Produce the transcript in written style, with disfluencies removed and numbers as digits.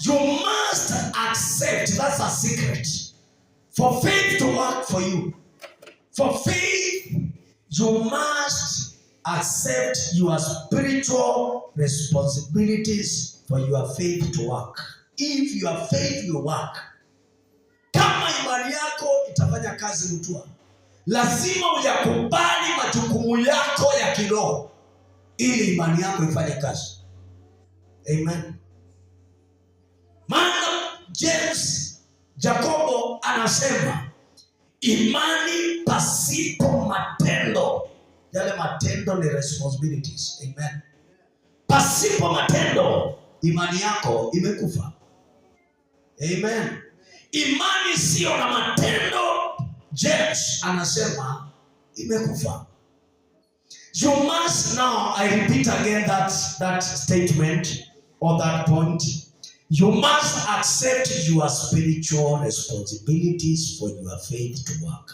You must accept, that's a secret. For faith to work for you, for faith, you must accept your spiritual responsibilities for your faith to work. If your faith will work, kama imani yako itafanya kazi, mtua, lazima uyakubali majukumu yako ya kiroho ili imani yako ifanye kazi. Amen. Maana James, Jakobo anasema imani pasipo matendo, yale matendo ni responsibilities. Amen. Pasipo matendo imani yako imekufa. Amen. Imani siyo na matendo, James anasema imekufa. You must now, I repeat again that statement or that point. You must accept your spiritual responsibilities for your faith to work.